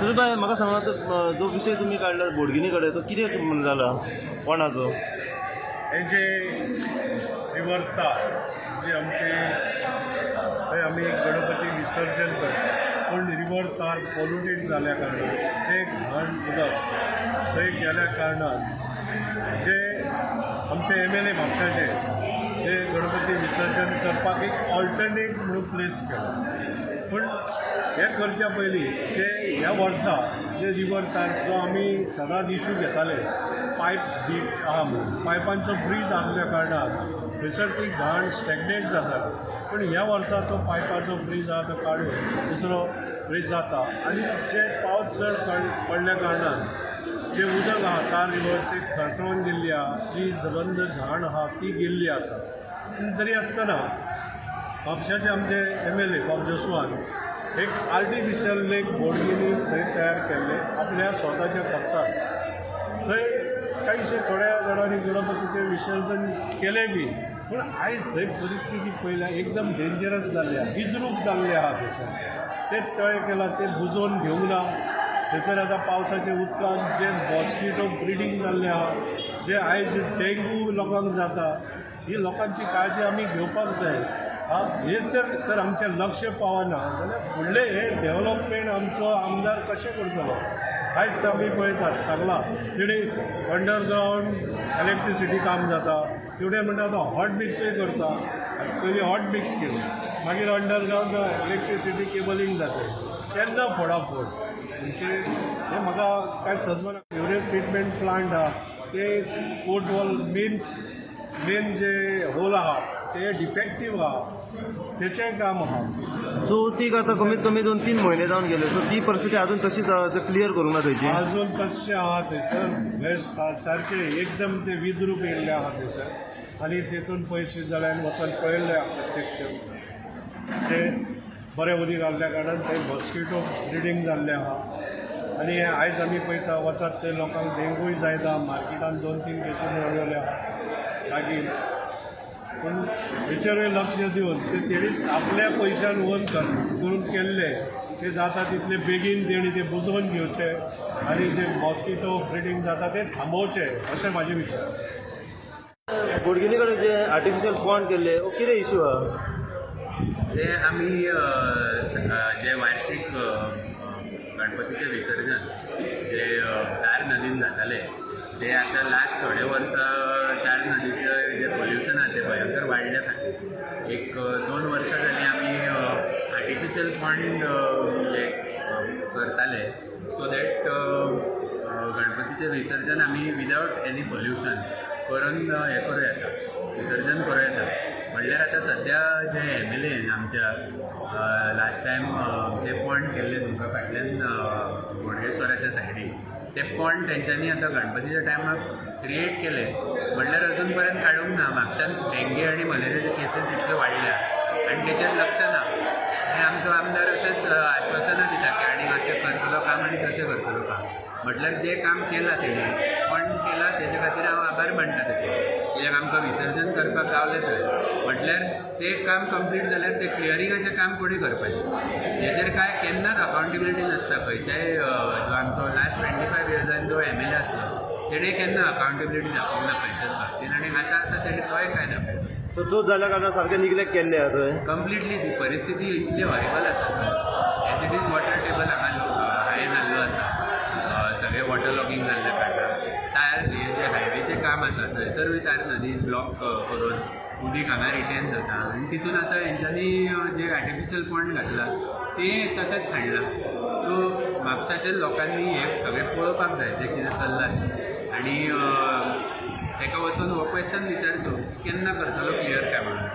सुरेश, म्हाका सांगा, जो विशय तुमी काडला बोडगिनी कडेन, तो कितें म्हूण जाला कोणाचो? हे जे रिवर तार जे आमचे थंय आमी गणपती विसर्जन करता, पूण रिवर तार पॉल्युटेड जाल्या कारणान, जे घाण उदक थंय गेल्या कारणान, जे आमचे एमएलए म्हापशाचे जे गणपती विसर्जन करपाक एक ऑल्टरनेट म्हणून प्लेस केला. पूण हें करच्या पयलीं जे ह्या वर्सा जे रिवर तार जो आमी सदांच इशू घेताले, पायप लीक आहा म्हणून, पायपांचो ब्रीज आहल्या कारणान थंयसर ती घाण स्टॅग्नेट जाताली. पूण ह्या वर्सा तो पायपाचो ब्रीज आहा तो काडून दुसरो ब्रीज जाता आनी जे पावस चड पडल्या कारणान जे उदक आहा तार रिवरचे खरखरोन गेल्ली आहा, जी सबंद घाण आहा ती गेल्ली आसा. पूण तरी आसतना म्हापशाचे आमचे एमएलए बाब जोशुआन एक आर्टिफिशियल लेक बोडगिनी थंय तयार केल्ले आपल्या स्वताच्या खर्चान. थंय कांयशे थोड्या जाणांनी गणपतीचें विसर्जन केलें बी, पूण आयज थंय परिस्थिती पळयल्यार एकदम डेंजरस जाल्ली आहा, विद्रूप जाल्लें आहा. थंयसर ते तळें केलां तें बुजोवन घेवंक ना. थंयसर आतां पावसाच्या उदकान जे मॉस्किटो ब्रिडींग जाल्लें आहा, जे आयज डेंगू लोकांक जाता, ही लोकांची काळजी आमी घेवपाक जाय. हा, हे जर तर आमचें लक्ष पावना जाल्यार फुडलें हे डेवलपमेंट आमचो आमदार कशें करतलो? आयज आमी पळयतात, सांगलां तेणी, अंडरग्रावंड इलेक्ट्रिसिटी काम जाता. तेवटेन म्हणटा आतां हॉट मिक्सूय करता. पयलीं हॉट मिक्स केलें, मागीर अंडरग्रावंड इलेक्ट्रिसिटी केबलिंग जातलें. केन्ना फोडाफोड म्हणजे हें म्हाका कांय समजना. सिवरेज ट्रिटमेंट प्लांट आहा ते पोर्ट वॉल मेन मेन जे होल आहा ते डिफेक्टीव आहा, तेचेंय काम आहा. चवथीक आतां कमीत कमी 2-3 म्हयने जावन गेले, सो ती परिस्थिती अजून तशीच क्लियर करूंक ना थंयची. अजून कशें आहा थंयसर वेस्ट सारकें एकदम ते विद्रूप येयल्ले आहा थंयसर आनी तेतून पयशे जाल्यार वचोन पळयल्लें आहा प्रत्यक्ष. ते बरें उदीक आहल्या कारणान थंय मॉस्किटो ब्रिडींग जाल्लें आहा आनी आयज आमी पळयता, वचात थंय लोकांक डेंगूय जायता. मार्केटान 2-3 केसी मेळ्ळ्यो आहा लागीं. पूण हेचेरूय लक्ष दिवन ते तेणीच आपल्या पयशान ओन करून केल्ले ते जाता तितले बेगीन तेणी ते बुजोवन घेवचे आनी जे मॉस्किटो ब्रिडींग जाता ते थांबोवचे, अशें म्हाजे विचार. बोडगिनी कडेन जे आर्टिफिशियल पॉन्ड केल्ले, हो कितें इशू आहा? जे आमी जे वार्षिक गणपतीचें विसर्जन जे तार नदीन जातालें, ते आतां लास्ट थोडे वर्सां तार नदीचें जें पोल्युशन आहा तें भयंकर वाडल्या खातीर एक 2 वर्सां जालीं आमी आर्टिफिशियल पॉन्ड म्हणजे करताले, सो that गणपतीचें विसर्जन आमी विदावट एनी पोल्युशन करून हें करूं येता, विसर्जन करूं येता. म्हणल्यार आतां सद्या जे एमएलएन आमच्या लास्ट टायम ते पॉन्ड केल्ले तुमकां फाटल्यान बोडगेश्वराच्या सायडीन, ते पॉन्ड तेंच्यांनी आतां गणपतीच्या टायमाक क्रिएट केले, म्हणल्यार अजून पर्यंत काडूंक ना. म्हापशान डेंगी आनी मलेरियाचे केसीस इतल्यो वाडल्या आनी तेचेर लक्ष ना आनी आमचो आमदार अशेंच आश्वासनां दिता की आनी अशें करतलो काम आनी तशें करतलो काम. म्हटल्यार जें काम केलां तेणी, पण केलां, तेजे खातीर हांव आभार मानता तेचे, कित्याक आमकां विसर्जन करपाक गावलें थंय. म्हटल्यार तें काम कंप्लीट जाल्यार तें क्लियरिंगाचें काम कोणी करपाचें? हेजेर कांय केन्नाच अकाउंटेबिलिटी नासता. खंयच्याय जो आमचो लास्ट 25 इयर्सान जो एमएलए आसलो, तेणें केन्ना अकाउंटेबिलिटी दाखोवंक ना खंयच्याच बाबतीन आनी आतां आसा तेणें तोय कांय दाखयना. सो चवथ जाल्या कारणान सारकें निग्लेक्ट केल्लें आहा थंय. कंप्लिटली ती परिस्थिती इतली हॉरेबल आसा थंय. As it is water table हांगा हाय जाल्लो आसा, सगळें वॉटर लॉगिंग जाल्ल्या कारणान. तार हे जे हायवेचें काम आसा, थंयसरूय तार नदी ब्लॉक करून उदीक हांगा रिटेन जाता आनी तितून आतां हेंच्यांनी जे आर्टिफिशियल पॉन्ड घातला तें तशेंच सांडलां. सो म्हापशाच्या लोकांनी हें सगळें पळोवपाक जाय जें कितें चल्लां तें आनी ताका वचून हो क्वेश्चन विचारचो की केन्ना करतलो क्लियर काय म्हणून.